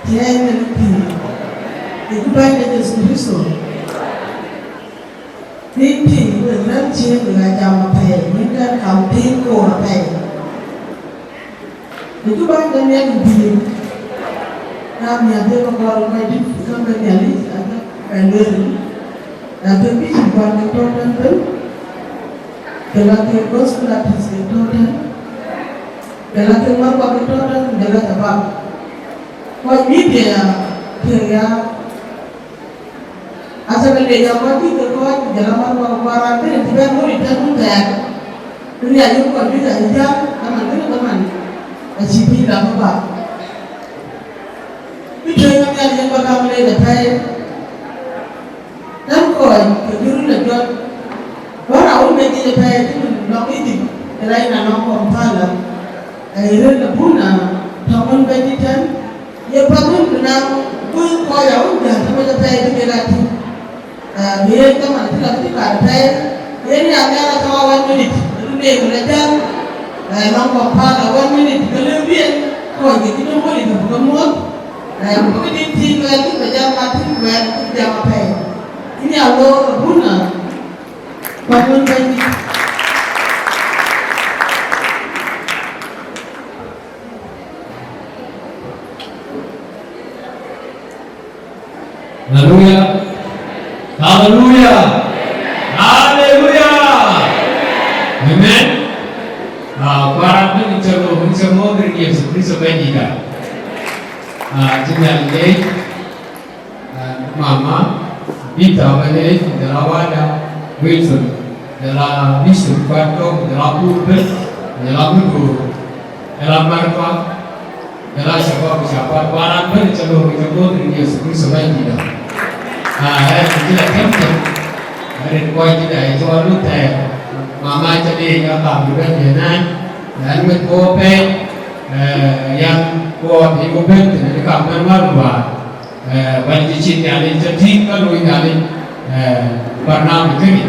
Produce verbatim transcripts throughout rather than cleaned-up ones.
Tiɛɛi në pïïr, ë kë Bänyda Jethu Krïtho. Pïïr pïïr wek rɛ̈m cieŋ, wek aa jam apɛi, wek kɛn kam pïïr koor apɛi. Ë kë Bänyda Nhialic pïïr, na miäk de kɔɔr kɔc dït, käŋ ke Nhialic, aa ke bɛ̈n lueel. Na ke bishop kuan ke tɔ̈ tɛ̈n ëbën, jɔl a ke gospel artist ke tɔ̈ tɛ̈n, jɔl a ke märkuan ke tɔ̈ tɛ̈n, jɔl a ke bäk. Kɔc media ke ya, aca ke leec a kɔc bï ke kɔc, ku jɔl a märkuan ku raan bï rin cï bɛ̈n ŋoot tɛ̈n wun thɛɛr. Bï ya yök kɔc juëc acï jäl, dhaman kënë dhaman acï pïïr dak bäk. Bï tueŋ Nhialic yen ba gam leec apɛi. Tënë kɔc ke bï röt a jɔt, bä raan wën bɛ̈n yic apɛi cï min lɔŋ Egypt, ke rɛɛc na lɔŋ Kampala, ee rëër abuna tɔ̈ wën bɛ̈n yic tɛ̈n, ye path wën bï naŋ kuöc kɔc a wën jäl tëmec apɛi bï kek a tïŋ. Ee, bï yen ke man cï lɔ cï kat apɛi, yen ya nhial atɔ̈ a one minute, bï neem la jäl, ee, lɔŋ Kampala one minute, ke lëu bï yen kɔc ke cï döŋ wën yic ke bï ke muɔ̈th. Ee, ku bï këdït thiin luɛɛl cï bï jam mat thïn, ku ɛn cï jam apɛi. Yïn ya loor abuna, kuan wën Bɛ̈nydït. Haleluya. Haleluya. Haleluya. Amen. Ah, kuaran bï cä loor, bï cä moth rin Yecu Kërtho Bɛ̈nydït. Ah, cï Nhialic leec, ah, mama, Peter Bɛ̈nydït, jɔl a wada, Wilson, jɔl a Bishop Kuat Kɔ̈k, jɔl a Pur Bɛ̈n, jɔl a Mudur, jɔl a Martha, jɔl a Shabab, Shabab, kuaran bï cä loor, bï cä moth rin Yecu Kërtho Bɛ̈nydït. Ah, eh, cï la tëm tëm, rin kɔc cï da cɔl lu thɛɛr, mama cä leec, akam bï bɛ̈n bï nɛ̈ɛ̈n, ɛn mit puɔ̈u apɛi, eh, yan kuɔɔth yic ku bɛ̈n thïn, ë kam bɛ̈n wär luaar, eh, bɛ̈n cï cïn Nhialic cä tïŋ ka luöi Nhialic, eh, barnamij kënë.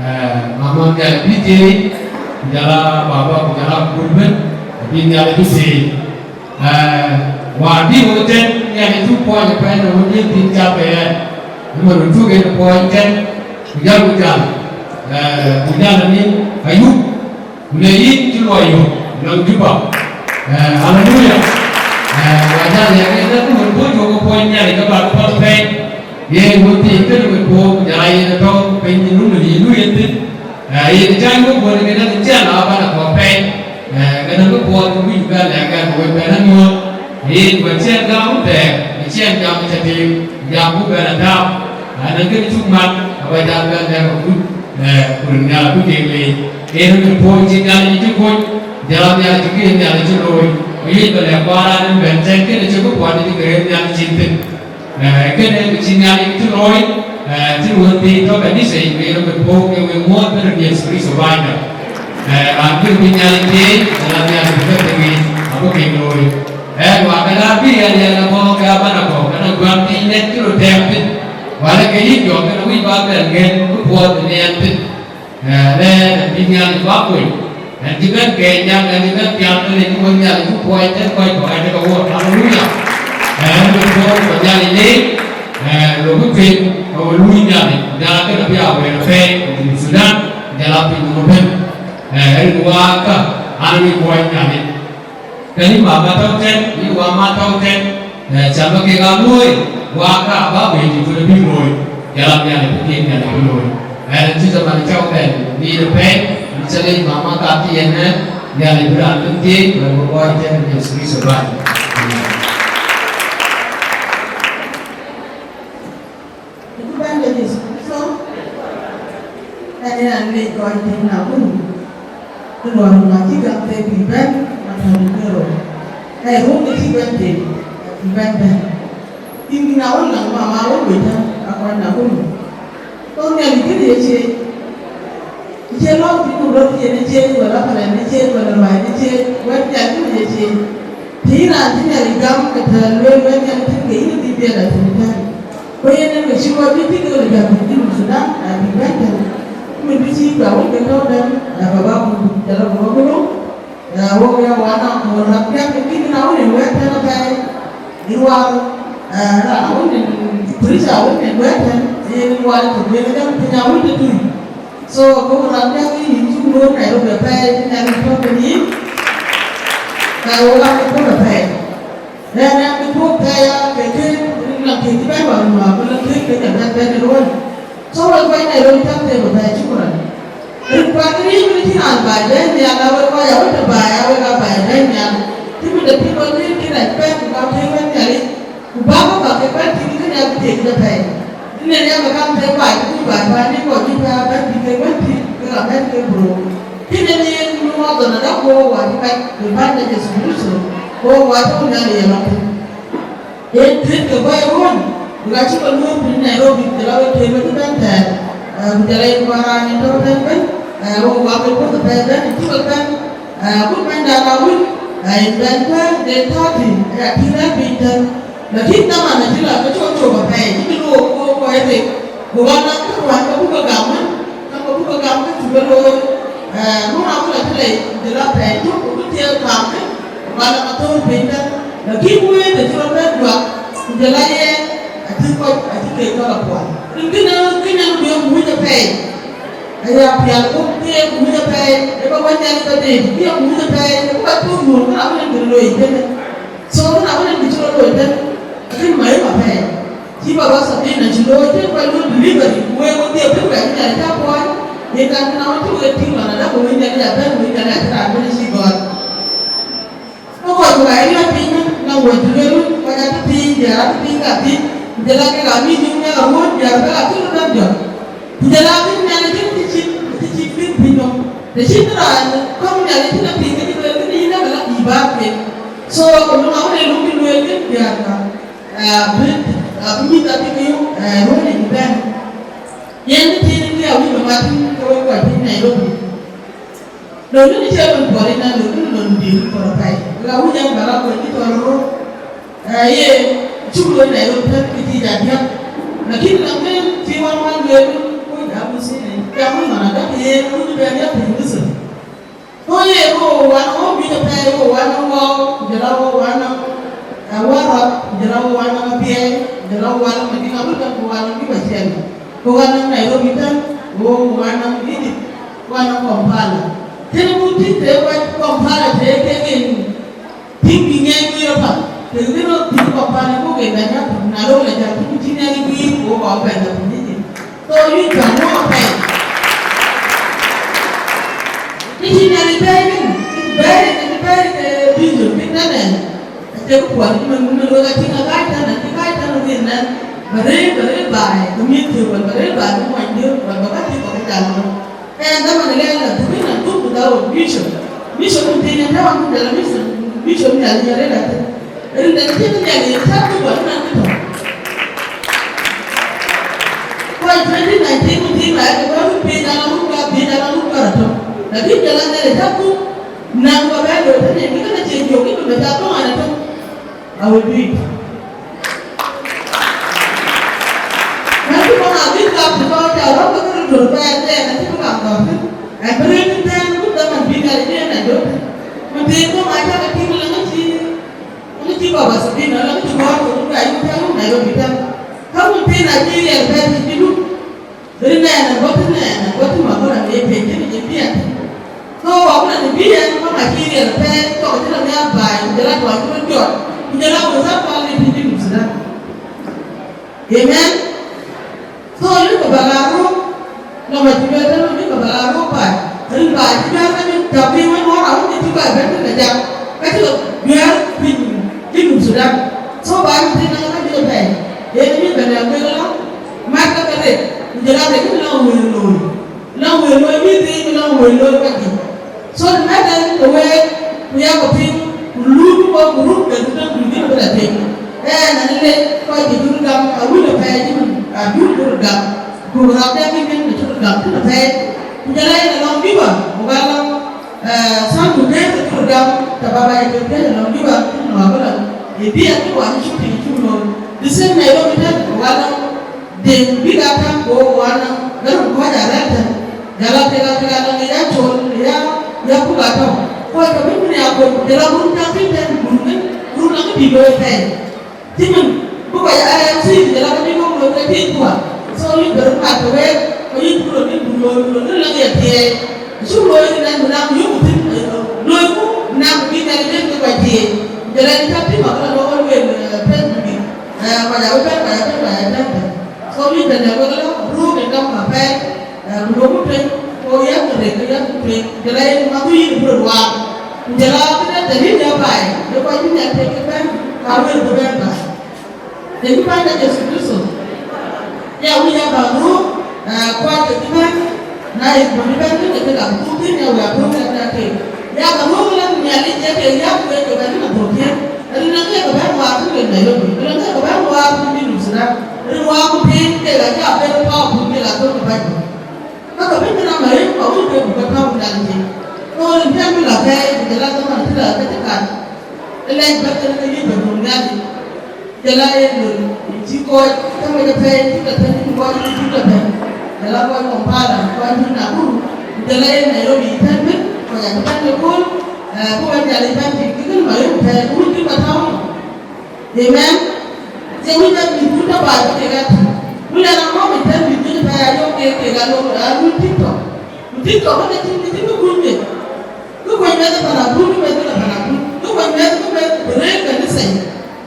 Eh, mama Nhialic bï thiëëc, ku jɔl a baba, ku jɔl a Pur Bɛ̈n, abï Nhialic bï thiëëc. Eh, wäär bï wek tɛ̈n, Nhialic cuk puɔny apɛi në wën yen thïn cak ke ɛn. Ëmën wën cuk en puɔny tɛ̈n, ku jɔlku jäl, eh, ku jäl anin ayuk, ku le yïn cï luɔi yök nɔŋ Juba. Eh, haleluya. Eh, wa jäl yak en, ku wën bɔ̈ cuk ke puɔny Nhialic ke bäk path apɛi. Yen wën thiin kënë wën puɔ̈u, ku jɔl a yen ë tɔ̈u piny ë nu ë lu yen thïn. Eh, yen cä yök wën ë kënë cä la bän akɔ̈k apɛi. Eh, kënë bï puɔth wïc bɛ̈n lɛ̈k ɛn, ku wën bɛ̈n anyuɔɔth. Yen wën cï ɛn gam wun thɛɛr, ë cï ɛn jam cä tïŋ, jam ku bɛ̈n atääu. Anɔŋ kënë cuk mat, aba jal bɛ̈n lɛ̈k akut, eh, ku rin Nhialic abï kek leec. Yen wën puɔ̈u cï Nhialic cï kuöc, jɔl a Nhialic cï kën Nhialic cï looi. Ku yec ba lɛ̈k kuaran ën bɛ̈n tɛ̈n kënë cï bï puɔth cï kërɛɛc Nhialic cin thïn. Eh, kënë kë cï Nhialic cï looi, eh, cïn wën thii tɔ̈ kanitha yic, ku yen amit puɔ̈u ke wek muɔ̈ɔ̈th bï rin Yecu Kërtho Bänyda. Eh, raan bï bï Nhialic thiëëc, jɔl a Nhialic bï ke thiëëc, abï kek looi. Eh, wa ke la bï yɛn yɛn abɔ̈ ke abän abɔ̈, kënë guäm piny nɛn cï röt tɛɛm thïn. Wala ke yïn jɔ kënë wïc ba bɛ̈n ŋën bï puɔth bï nhiɛɛn thïn. Eh, rɛ̈ɛ̈r ë bï Nhialic bä kuöc, ɛn cï bɛ̈n kɛɛc nyaŋ, ɛn cï bɛ̈n piaŋ, ɛn cï wën Nhialic cï kuɔɔc tënë kɔc kɔ̈k, ɛn cï ke wuɔɔr. Haleluya. Eh, ɛn cï kuɔɔc kɔc Nhialic leec, eh, lok bï kuëc, ke we luui Nhialic, ku jɔl a kënë bï a wëër apɛi, ku Junub Thudan, ku jɔl a piny nɔm ëbën. Eh, ɛn waakä, an, wïc kuɔɔc Nhialic. Kënë mama tɔ̈u tɛ̈n, yï wama tɔ̈u tɛ̈n, eh, cä bä kek aa luööi, wakä abä wëëtdït wën bï looi, jɔl a Nhialic bï kek Nhialic bï looi. Ɛn cï zaman cä bɛ̈n nïn apɛi, cä leec mama ka thiëëc ɛn, Nhialic bï raan bï thiëëc, wën bï kɔc tɛ̈n ë Yecu Kërtho bäny. Amen. Ë kë Bänyda Yecu Kërtho, ɛn ë raan lec kɔc tïŋ na wun, kë luɔi run acï gam thek bï bɛ̈n, matɔ̈ në kërou. Ee, run ë cï bɛ̈n thek, bï bɛ̈n bɛ̈n. Tïŋ kï na wun läŋ mama wun wëc tɛ̈n, akɔc na wun. Thon Nhialic kënë ye ciëëc. Cie lɔ̈ɔ̈k cï ku röt yen ë ciëëc, wala pɛlɛn ë ciëëc, wala ruac ë ciëëc, wɛ̈t Nhialic kënë ye ciëëc. Të yïn raan cï Nhialic gam, ke tɛ̈ɛ̈n lueel wɛ̈t Nhialic thïn, ke yïn adhil biɛt a thïn tɛ̈ɛ̈n. Ku yen ë ke cï wɔ bï tik ë lɔ jam thïn Junub Thudan, abï bɛ̈n tɛ̈n. Ku min bï cï kua wën ke tɔ̈u tɛ̈n, aa, baba ku jɔl a baba ku rou, aa, wok ë wan a ku rap piɛth, ke kïn a wën ë wɛ̈t tɛ̈n apɛi. Yen wal, eh, raan awën nin, preacher awën nin wɛ̈ɛ̈t tɛ̈n, yen wal tök yen ë gam piny awën tëtui. So, go raan diäk yïn cuk loor Nairobi apɛi, cï Nhialic tɔ̈ kën yïn, ka wo gam ë puɔ̈th apɛi. Ɣɛn ë ke puɔ̈th apɛi ya, ke kë, rin nɔm kë cï bɛ̈n wal nuaar, ku lɔ kë ke nya bɛ̈n bɛ̈n ë ruɔ̈n. So, wek kɔc Nairobi, thank them apɛi, shukran. Rin kuat riëëc wën cï raan baai bɛ̈ɛ̈i nhial, a wek kɔc a wek tɔ̈ baai, a wek aa baai bɛ̈ɛ̈i nhial. Cïmën de pïïr wek riëëc cï rac bɛ̈n, ku ka piëëu wek Nhialic, ku bäk ke bäk kek bɛ̈n tïŋ, kënë abï thiëëc apɛi. Rin en yak ke kaŋ tëë baai, ku baai, baai, rin kɔc juëc bä bɛ̈n bï kek bɛ̈n tïŋ, kek abɛ̈n kek bro. Kënë yen Northern adä, ku wok wa cï kac, bï bäny de Yecu Kërtho, ku wok wa tɔ̈u Nhialic ë lɔŋ thïn. Yen kët ke bɔ̈ ë ruɔ̈n, ku ka cï ke luöör piny Nairobi, jɔl a wek tëë wek bɛ̈n thɛɛr, eh, ku jɔl a yen kuan raan yen tɔ̈u tɛ̈n bɛ̈n, eh, wok wa wek puɔ̈th apɛi bɛ̈n, cï wek bɛ̈n, eh, ku bɛ̈nydan Awïl, eh, yen bɛ̈n kuɛ̈ɛ̈r de thirty, eh, atïŋ rɛ̈ɛ̈r piny tɛ̈n. Lakin dhaman acï la ke cok cok apɛi, cï ke luöör ku kɔc rek, ku ɣɔn a ke ruany ke buk ke gam wën, ke buk ke gam ke cuk ke looi, eh, ruɔ̈n abï la cï lɛc, ku jɔl a apɛi cök, ku bï thiëëk kaam kë, ku ɣɔn a ke thöör piny tɛ̈n. Lakin wëët acï rɔt bɛ̈n juak, ku jɔl a yen, acï kɔc, acï kek tɔ̈ la puɔl. Rin kënë, kënë yen bï yen kuc apɛi. Aya pial ku ke kuc apɛi, ë ba wɛ̈ny Nhialic ba deet, ke kuc apɛi, ë ba tuɔ̈ɔ̈m mur, kënë abï yen kë looi kënë. So, kënë abï yen kë cï rɔt looi kënë, akën maim apɛi. Cï baba Sabina cï looi, cï kɔc looi delivery, ku wek wedhie bï wɛ̈ny Nhialic cä kuɔny, yen kan kënë awën cï wek tïŋ lɔn adä, ku wëny Nhialic abɛ̈n, wëny Nhialic acï raan bɛ̈n cï gɔl. Ke kɔc ku ka ye riɔ̈ɔ̈c piny ëmën, na wɛ̈t të lueel wën, kɔc atɔ̈ piny, diäär atɔ̈ piny ka thïn, ku jɔl a kek aa mïth yïn ŋɛk aruɔ̈ɔ̈n, diäär bɛ̈k athïn ëbɛ̈n jɔt. Ku jɔl a kën Nhialic kën cï cït, cï cït kën piny nɔm. Të cïn raan kɔ̈k Nhialic cïn a piŋ ke cï lueel kënë yïn, ëbɛ̈n la bï bäär piŋ. So, ku löŋ awën ë löŋ cï lueel kën diäär ka, eh, bï, eh, bï mïth abï ke yök, eh, ruɔ̈ɔ̈n ë bɛ̈n. Yen kë thiin kë awïc bä mat thïn ke wek kɔc piny Nairobi. Lon kënë cie lon puɔl ëna, lon kënë lon dïïr puɔl apɛi. Wek awïc an, bä rɔt kuany cï thɔn röt. Ee, ye cuk lon Nairobi tën kë cï ja diäk. Lakin lon kënë cï wan wan lueel, ku ja ku thïn, jam wën nɔn adä, ye ku bɛ ya piny Misir. Ku ye ku wan wɔ juëc apɛi, ku wan wɔ, ku jɔl a wɔ wan, ee, Warap, ku jɔl a wɔ wan Abiɛi, ku jɔl a wɔ wan Madiŋ Abuda, ku wan Juba ciɛn. Ku wan Nairobi tën, ku wan Egypt, ku wan Kampala. Kënë ku tïŋ të wɛ̈t Kampala të kek en tïŋ bï ŋɛɛc guiir apath. Të kënë rɔt tïŋ Kampala ku ke bɛ̈n ya piny, na lok la jam tïŋ cï ŋɛɛc guiir ku wok bä bɛ̈n ya piny Egypt. So yïn cä ŋuɔɔk apɛi. Kë cï Nhialic bɛ̈ɛ̈i kënë, kë cï bɛ̈ɛ̈i, kë cï bɛ̈ɛ̈i ke vision, kë tënë. Acie kë puɔl, cï man, man wek atïŋ akac tën, acï kac tën rin nɛn, bä rëër, bä rëër baai, bä miëth thiëëk wal, bä rëër baai, bä muɔny diëër wal, bä ka thiëëk kɔ̈k jal ŋö. Ëë, dhaman ëlë la, the reason I took without vision. Mission wun thiin yen tääu, wun jɔl a mission, mission Nhialic yen rëër athïn. Rin dɛ̈t cïn Nhialic yen tääu, wun nɔn kë tɔ̈. Kɔc twenty nineteen wun thiin la, ke bä run piny ala run ka, piny ala run ka rɔt tɔ̈. Lakin jɔl a Nhialic tääu, naŋ bä bɛ looi tënë, kë kënë cie jok, kë bä ca thɔ̈ŋ an ëtök. I will do it. Mɛn cï kɔn a dhil gam cï kɔn ca rɔ̈m ke röt döt bɛ̈ɛ̈r thɛɛr, acï bï gam gɔ̈k thïn. Ɛn bï rëër thïn tɛ̈ɛ̈n, ku dhaman bï Nhialic yen a döt. Ku tëë kɔn a cä ke tïŋ, läŋ cï, läŋ cï baba Sabina, läŋ cï gɔ̈ɔ̈r, ku bï ayï tɛ̈ɛ̈n Nairobi tɛ̈ɛ̈n. Ka wun tëë Nigeria bɛ̈ɛ̈r cï cï duk. Rin ɛn, ɛn bɔ̈ tënë ɛn, ɛn bɔ̈ tënë Makuda në ye piɛc tënë ye piɛth. So, Makuda në bï ɛn bɔ̈ Nigeria në pɛɛi, cɔk cï rɔt nhiaar baai, ku jɔl a tuany cï rɔt jɔt, ku jɔl a wël thar pal në piny Junub Sudan. Amen. So, yïn ke bä la röök, lɔ ma cï bɛ tënë yïn ke bä la röök baai. Rin baai cï bɛ tënë, cä piny wën wär awën cï baai bɛ̈n tënë jam, ka cï lɔ juɛ̈ɛ̈r piny Junub Sudan. So, baai tënë ka cï bɛ pɛɛi. Yen yïn bɛ lɛ̈k wek ëlä, mat ke ke rek, ku jɔl a rek ëlä wël looi. Lɔ wël looi mïth yiic, lɔ wël looi wɛ̈t yiic. So, no matter the way, ku yak piŋ, ku luui ku bɔ̈, ku run ke duut, ku duut bï la piŋ. Ɛn, ɛn le kɔc ke cï röt gam, a wun apɛi cï mën, a dut cï röt gam. Ku rap de kï kën ke cï röt gam, kën apɛi. Ku jɔl a yen alɔŋ Juba, ku ka lɔŋ, eh, Salva Kiir ke cï röt gam, ta baba ye ke piɛth alɔŋ Juba, kën nɔɔk ëlä. Ye bï a cï wan cuk piŋ cuk looi. The same Nairobi tën, ku ka lɔŋ Deŋ bïk a täŋ ku wok wan nɔm, bï röt kɔc arɛ̈ɛ̈r tën, jɔl a kek a kek a lɔ ŋic a col, ya, ya puk a tɔ̈u. Kɔc ke bï kun ya kuöc, jɔl a kun tak piny tën, kun kën, kun lɔ kë bï looi pɛɛi. Cïmën bï kɔc aa M C jɔl a ke bï kɔ̈k loi ke thiëc kuɔ. So yïn bï röt mat ke wek, ku yïn bï röt yïn bï loi, bï röt yïn lɔ ŋiɛc thiëëc. Acuk loi yïn ɛn bï naŋ yök thïn, loi ku bï naŋ bï Nhialic ben ke kɔc thiëëc. Jɔl a yïn cä tïŋ akëlä lɔ wën wek, eh, pɛ̈n bï bï, eh, kɔc abï bɛ̈n, kɔc abï bɛ̈n, kɔc abï bɛ̈n. So yïn bɛ̈n ë wek lɔ ruk ë gam apɛi. Eh, ku duökï tueŋ, ku yak rek, ku yak tueŋ, jɔl a yen math yïn bï röt waar. Ku jɔl a këde dalil ya baai, ye kɔc bï Nhialic tek ke bɛ̈n, ka wël bï bɛ̈n baai. Tek bï bɛ̈n de Yecu Kërtho. Ya wïc ya bä röök, eh, kɔc ke bï bɛ̈n, na ye bï bɛ̈n ke ke ka bï thuk thïn ya wek röök ya ke. Ya ka röök la Nhialic ye ke ya ku ye ke bɛ̈n na thok yen. Rin na ke ke bɛ̈n waar thïn ke Nairobi, rin na ke ke bɛ̈n waar thïn ke Junub Sudan. Rin waar ku piny ke ka ja ben powerful ke ka thok ke bɛ̈n. Ka ka bï bï rɔm arëët, ka wïc bï bï tɔ̈u Nhialic yic. Ku rin piɛth bï lɔ kɛɛi, ku jɔl a dhaman cï lɔ ke cï kat. Ë lɛc bɛ̈n thïn ke yï bï röm Nhialic. Jɔl a yen lon cï kɔc tëmec apɛi cï ke thɛ̈n cï kɔc cï ke bɛ̈n. Jɔl a kɔc Kampala, kɔc cï Nakuru. Ku jɔl a yen Nairobi tɛ̈n bï, kɔc acï bɛ̈n ke kööl, eh, bï wek Nhialic bɛ̈n tïŋ, ke kën mariëp apɛi, ku wïc bï bï tɔ̈u. Amen. Ye wïc bï mïthkun tɔ̈ baai bï kek aa tïŋ. Ku lɛn a ŋɔ̈ɔ̈m ë tɛ̈n mïthkun ë pɛ̈i ayök keek kek aa lok aa luui TikTok. Ku TikTok ënë cïn kë cïn kë kuc miɛt. Kë kuc mɛth ë pan abun, kë mɛth ë pan abun. Kë kuc mɛth, kë mɛth bï rëër kanitha yic.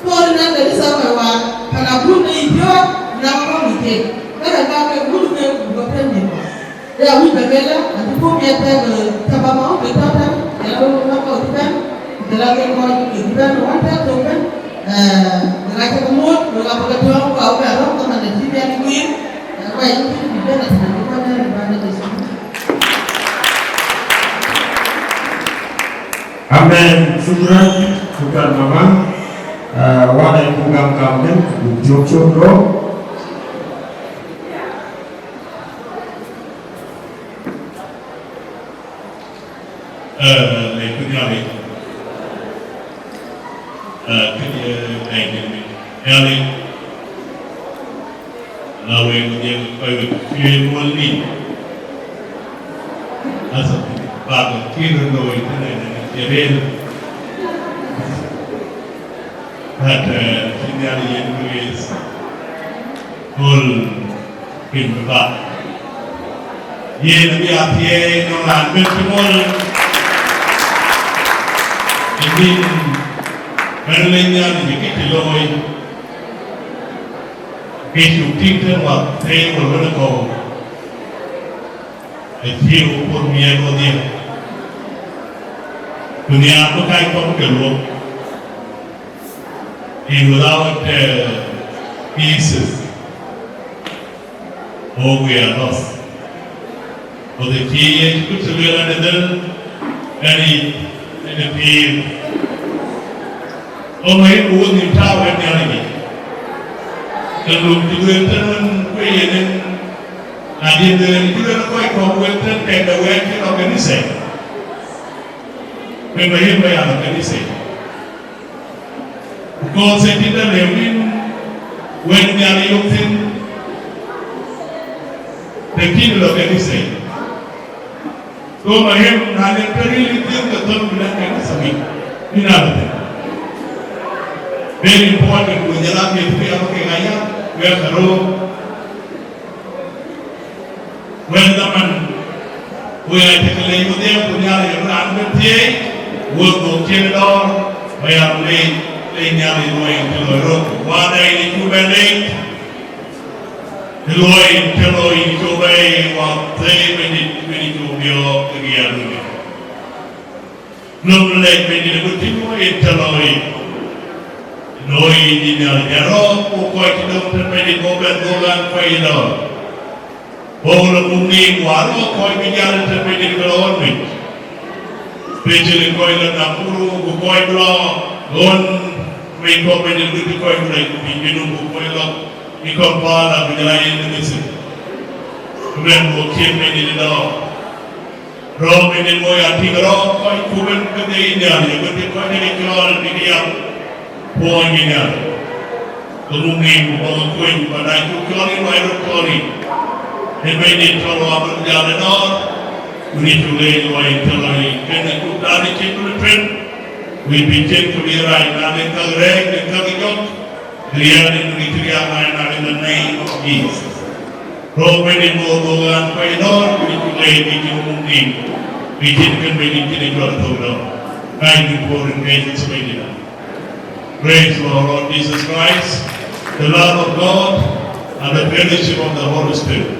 Thɔɔr ënɔn kanitha kɔc waar, pan abun ë yï piɔ̈ɔ̈th, na ŋɔ̈ɔ̈m ë keek. Ka rɛ̈k aa kek wun ë keek ku bï kɔ̈k tɛ̈n mïth kɔ̈k. Ya wïc bä lueel, acï puɔ̈u miɛt pɛ̈k, eh, tɛ̈ bä ma wun ke tɔ̈ tɛ̈n, ya wek wek ŋa kɔc cï bɛ̈n, ku jɔl a kek kɔc ke cï bɛ̈n, wän tɛ̈k thok bɛ̈n, eh, wek acä ke muɔ̈ɔ̈th, wek abä ke tɔ̈ɔ̈ŋ, ku awek arɔ̈k dhaman de cï bɛ̈n guiir, eh, ku ayï cï bï bɛ̈n atɛ̈n cï kɔc bɛ̈n ë bän de Yecu. Amen. Shukran, shukran mama. Ah, wana iku gam gam den, ku tiok tiok lo. Eh, le ku Nhialic. Eh, kë ye, eh, Nhialic. Na wek ye kɔc wek cuëëc wal ni. Asa, bak kï röt looi tënë ye rëër. But, eh, cï Nhialic yen grace. Kööl piny bï bak. Yen abï a thiëëc nɔŋ raan bën cï mol. Ë nïn bɛ̈n lec Nhialic ë kë cï looi. Kë cuk tïŋ tën wak thëëi wël wën ë kɔ̈u. Ë cï wok puɔ̈th miɛt wodhie. Ku nhiaar bï kac kɔ̈k ke luɔk. And without, uh, Jesus, oh, we are lost. Ku të cï Yecu Kërtho lueel adï dhël, ɣɛn yic ënë pïïr. Ɣɔn wëi ku wun nïm tääu ɣɛn Nhialic yic. Të luk cï lueel tën wën kuec yen en, na diɛ̈n de ɣɛn cï lueel kɔc kɔ̈k wek tën tɛ̈k de wɛ̈ɛ̈t cï lɔ kanitha. Wek bä yen bä ya lɔ kanitha. Because ë cïn dɛ lëu yïn wën Nhialic yök thïn, të kïn lɔ kanitha. Go ma hem na len të ril yïn thïn ke thöl bï lɛ̈k kanitha bï, bï na lɔ thïn. Very important, ku jɔl a miɛt bï abä kek aya, wek ka röök. Wën dhaman, wek acï ke lec wedhie ku Nhialic abï raan bɛ̈n thiëëc, wek dhuk cïn dɔ̈ɔ̈r, wek ya lec, lec Nhialic luɔi yen cï loi röt. Wäda yïn cuk bɛ̈n lec, ë luɔi yen cï loi yïn cuk bɛ̈ɛ̈i, wäthëëi Bɛ̈nydït, Bɛ̈nydït cuk biɔɔk ë riɛl wënë. Lok lɛc Bɛ̈nydït ë bï tïŋ wɔ yen tënɔɔi. Looi yïn Nhialic arɔ̈ɔ̈k, ku kɔc cï döŋ tën Bɛ̈nydït bɔ̈ bɛ̈n dhuk ɣän kuɛi dɔ̈ɔ̈r. Bɔ̈ lɔ muk ŋic, ku arɔ̈ɔ̈k kɔc bï jäl tën Bɛ̈nydït bï lɔ ɣön mec. Specially kɔc lɔ Nakuru, ku kɔc bï lɔ ɣön mec kɔ̈k Bɛ̈nydït bï tïŋ kɔc bï lɔ piny Junub, ku kɔc lɔ ë Kampala, ku jɔl a yen ë Misir. Ku bɛ̈n dhuɔ̈k cïn Bɛ̈nydït ë dɔ̈ɔ̈r. Röök ënë looi atïŋ röök kɔc ku bɛ̈n ke de yïn Nhialic, ku bï kɔc de cɔɔl bïk yam puɔɔny yïn Nhialic. Ke muk ŋic ku bɔ̈ ke kuny, ku na cuk cɔɔl yïn, wai röt cɔɔl yïn. Ë Bɛ̈nydït cɔl wä bï jal ë dɔ̈ɔ̈r, ku ni cuk leec luɔi yïn cɔl yïn, kënë cuk dan ë cït bï tueŋ, wïc bï cïn kë bï rac, na len käk rɛɛc, len käk jɔ̈k. Riɛl en ŋic riɛl ŋa en in the name of Jesus. Rok bɛ̈n in ŋoot ŋoot ɣän kɔc dɔ̈ɔ̈r ku cï lɛc bï cïn muk nim, bï cïn kën bï cïn cïn ë jɔt thok dɔ̈ɔ̈r. Thank you for in Jesus' name. Praise our Lord Jesus Christ, the love of God, and the fellowship of the Holy Spirit.